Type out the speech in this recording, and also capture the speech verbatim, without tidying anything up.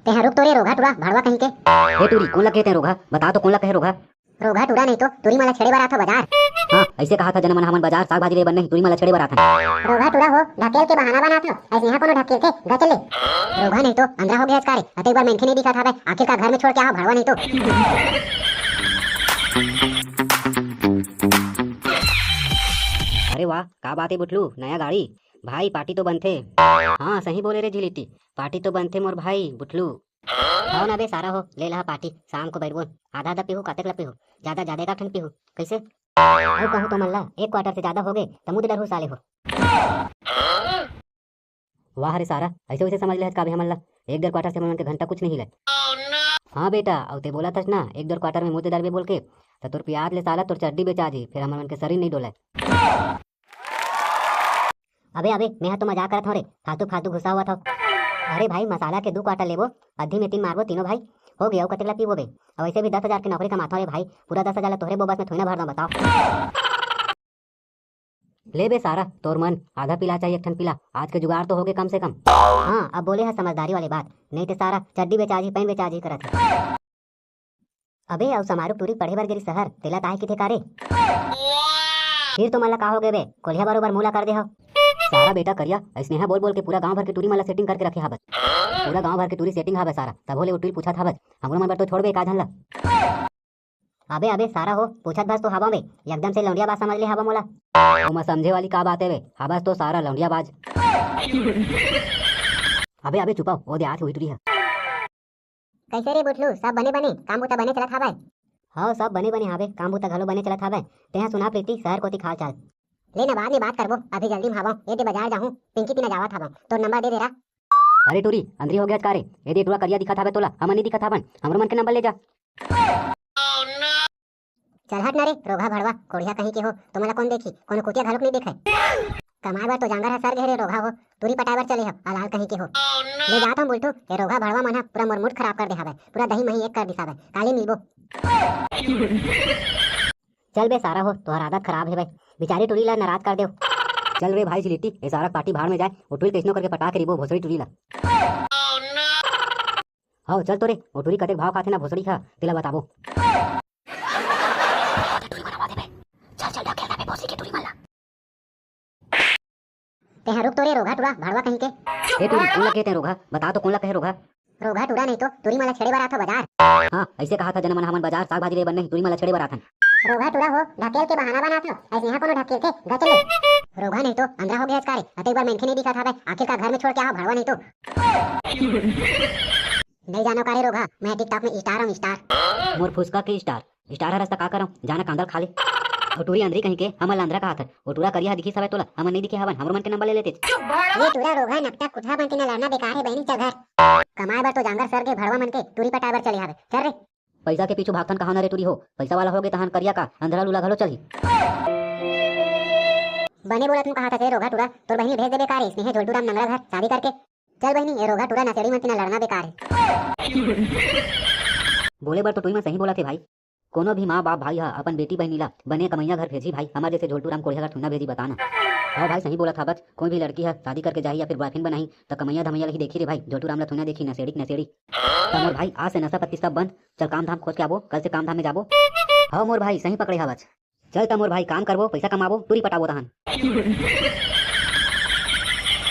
तेहा रुक तो रे रोगहा टुरा, भड़वा कहीं के। ए टूरी, कोन ला कहे तें रोगहा? बता तो कोन ला कहे रोगहा? रोगहा टुरा नहीं तो टूरी मन ला छेड़े बर आथव बाजार। हाँ, अइसे कहा था जन मन हमन बाजार साग भाजी ले बर नहीं, टूरी मन ला छेड़े बर आथन। रोगहा टुरा हो, ढकेल के बहाना बनाथव, अइसे यहाँ कोनो ढकेल के गचले। रोगहा नहीं तो अंधरा हो गया का रे, अतेक बार मेंखे नहीं दिखा था बे, आखिर का घर में छोड़ के आहा भड़वा नहीं तो। अरे वाह, का बात है बुटलू, नया गाड़ी। भाई, पार्टी तो बनथे। हाँ, सही बोले रे झिलिटी, पार्टी तो बनथे मोर भाई बुटलू। हव ना बे सारा हो, ले लहा पार्टी, शाम को बैठबो। आधा आधा पीहू, कातेक ला पीहू? ज्यादा ज्यादा एक ठन पीहू। कैसे? अउ कहूँ तो मन ला, एक क्वार्टर से ज्यादा हो गए, त मुँह दे डरहू साले हो। वाह रे सारा, ऐसे वैसे समझ ले हस का बे हमन ला? एक डेढ़ क्वार्टर से हमन के घंटा कुछ नहीं ले। हाँ बेटा, अउ ते बोला थस ना, एक डेढ़ क्वार्टर में मुँह दे डरबे बोल के, त तोर प्याज ले साला तोर चड्डी बेचा जी, फिर हमन के शरीर नहीं डोले। अबे, अबे, मैं हा तो मजाक करत हव रे, फालतू, फालतू गुस्सा होवत हव। अरे भाई, मसाला के दू क्वार्टर लेबो, अद्धी में तीन मारबो तीनों भाई, हो गया, अउ कतेक ला पीबो बे? अउ वैसे भी दस हजार के नौकरी कमाथव रे भाई, पूरा दस हजार ला तोहरे बोबस में थोड़ी ना भर दो, बताओ। ले बे सारा, तोर मन, आधा पिला चाहे एक ठन पिला, आज के जुगाड़ तो होगे कम से कम। हाँ, अब बोले है समझदारी वाली बात, नहीं ते सारा चड्डी बेचा जी, पैंट बेचा जी करत है। अबे, अउ समारू टूरी पढ़े बर गेरी शहर, तेला ताय किथे का रे? फिर तो मन ला का हो गे बे? कोलिया बरोबर मुँह ला कर दे हव। सारा बेटा करिया, अइसनेहा बोल बोल के पूरा गांव भर के टूरी मन ला सेटिंग करके रखे हाबस। पूरा गांव भर के टूरी सेटिंग हाबे सारा, तभो ले वो टूरी पूछत हाबस, हमरो मन बर तो छोड़ बे एक आध झन ला। अबे, अबे, सारा हो, पूछत भस तो हाबा बे, एकदम से लौंडिया बात समझ ले हाबा मोला। ओमा समझे वाली का बात है बे? हाबस तो सारा लौंडिया बाज। अबे, अबे, चुपाओ, ओ दे आत हुई टूरी है। कैसे रे बुटलू, सब बने बने, काम बूता बने चलत हावय? हव, सब बने बने हावे, काम बूता घलो बने चलत हावय। तेहा सुना प्रीति, शहर कोती के हाल चाल। ले ना, बाद में बात करबो, अभी जल्दी में हावव, ए दे बाजार जाहूं, पिंकी तीना जावत हावव, तोर नंबर दे दे रा। अरे टूरी, अंदरी हो गया का रे? ए दे टूरा करिया दिखत हावे तोला, हमन नहीं दिखत हावन, हमरो मन के नंबर ले जा। चल हट ना रे, रोगहा भड़वा, कोढ़िया कहीं के हो, तुमला कौन देखी, कोनो कुतिया घलोक नहीं देखय। कमाए बर तो जांगर ह सर गे रे रोगहा हो, टूरी पटाए बर चले हव, अलाल कहीं के हो। ले जात हूँ बुलटू, ए रोगहा भड़वा मन ह पूरा मोर मूड खराब कर दे हावय, पूरा दही मही एक कर दिस हावय, काली मिलबो। चल बे सारा हो, तोहर आदत खराब हे भाई, बिचारी टूरी ला नाराज कर देव। चल रे भाई झिलिटी, ए सारा पार्टी भाड़ में जाए, ओ टूरी कइसनो करके पटा के रिबो भोसड़ी टूरी ला। हव चल तो रे, ओ टूरी कतेक भाव खाथे ना भोसड़ी खा, तेला बताबो। चल चल ढकेल ना बे भोसड़ी के टूरी मन ला। तेहा रुक तो रे रोगहा टूरा, भड़वा कहीं के। ए टूरी, कोन ला कहे तें रोगहा? बता तो कोन ला कहे रोगहा? रोगहा टूरा नहीं तो टूरी मन ला छेड़े बर आथव बाजार। हाँ, अइसे कहा था जन मन हमन बाजार साग भाजी ले बर नहीं, टूरी मन ला छेड़े बर आथन। रोगहा टूरा हो, ढकेल के बहाना बनाथव, अइसनेहा कोनो ढकेल के गचले। रोगहा नहीं तो अंधरा हो गया का रे, अतेक बार मेंखे नहीं दिखत हावय, आखिर का घर में छोड़ के आहा भड़वा नहीं तो। नहीं जानो का रे रोगहा, मैं TikTok में star हूँ, star। मोर फुसका के star, star हरस त का करंव, जाना कांदल खा ले। ओ टूरी अंदरी कहीं के, हमन ला अंधरा कहा था। ओ टूरा करिया ह दिखिस हवय तोला, हमन नहीं दिखे हवन, हमरो मन के नंबर ले लेते। ये टूरा रोगहा नकटा कुठा बन के न लड़ना बेकार है बहनी, चल घर। कमाए बर तो जांगर सर के भड़वा मन के, टूरी पटाए बर चले हवे, चल रे। पैसा के पीछू भागथन कहा ना रे टूरी हो, पैसा वाला हो गे तहान करिया का, अंधरा लूला घलो चलही। बने बोलत हूँ कहा था रे रोगहा टूरा, तोर बहिनी भेज देबे का रे, स्नेहे झोलटू राम नंगरा घर, शादी करके। चल बहिनी, ए रोगहा टूरा नशेड़ी मन तीना लड़ना बेकार है। बोले बर तो टूरी मन सही बोलत हे भाई। कोनो भी माँ बाप भाई ह अपन बेटी बहिनी ला बने कमैया घर भेजी भाई, हमर जैसे झोलटू राम कोढ़िया घर थोड़ी ना भेजी, बता ना। हाँ भाई, सही बोलत हवच, कोई भी लड़की ह शादी करके जाही या फिर बॉयफ्रेंड बनाही त कमैया धमैया ल ही देखी रे भाई, झोलटू राम ला थोड़ी ना देखी, नशेड़ी के नशेड़ी। त मोर भाई, आज से नशा पत्ती सब बंद, चल काम धाम खोज के आबो, कल से काम धाम में जाबो। हाँ मोर भाई, सही पकड़े हवच। चल त मोर भाई, काम करबो, पैसा कमाबो, टूरी पटाबो तहन।